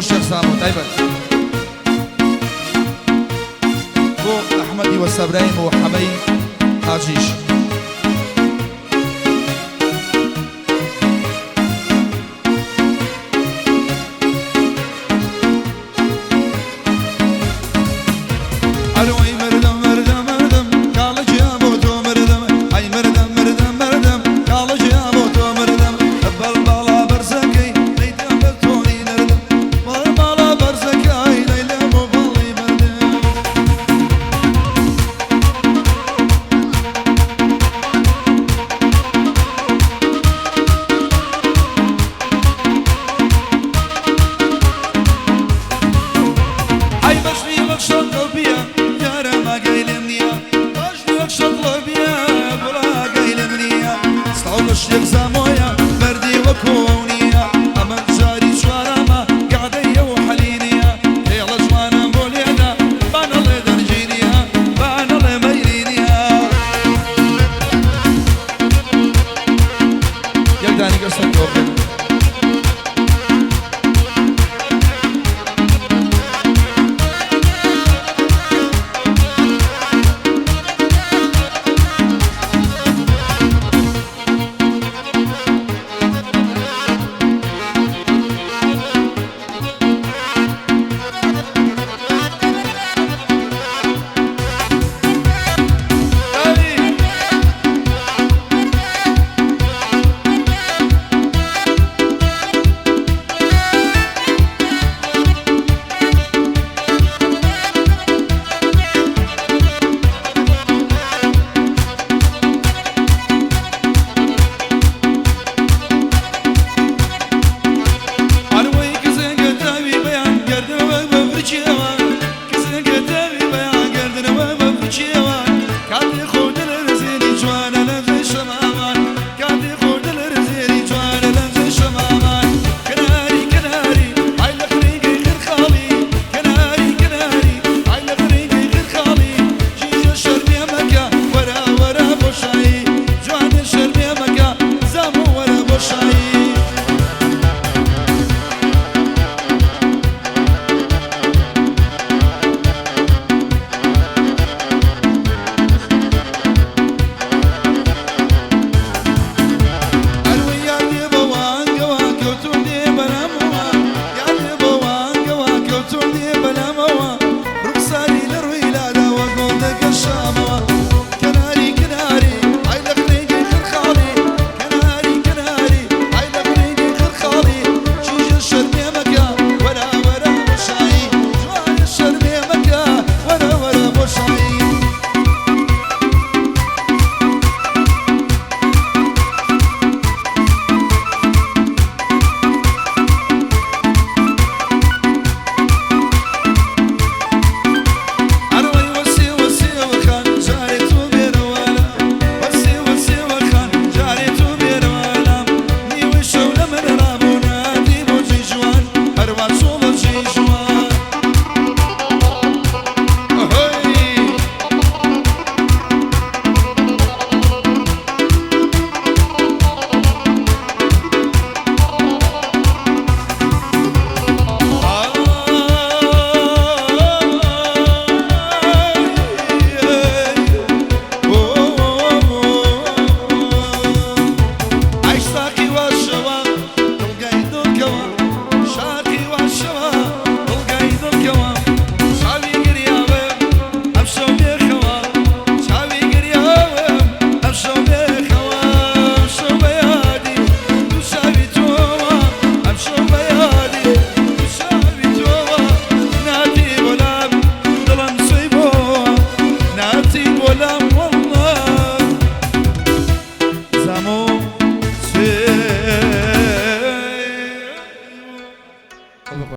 بۆ شێخ سامۆ تایبەت بۆ ئەحمەدی وەستا برایم و حەمەی حاجیش. ئەرۆی مردم مردم مردم کاڵەگیا بۆ تۆ مردم ئەی مردم مردم مردم کاڵەگیا بۆ تۆ مردم بەڵ باڵا بەرزەکەی دەیدەم بە تۆنی نردم بەڵ باڵا بەرزەکەی دەیدەم بۆ باڵی بردم. ئەی بەژنی وەک شەقڵ بیە یارم ئاگای لێم نییە بەژنی وەک شەقڵ بیە گوڵ ئاگای لێم نییە سڵاو لە شێخ.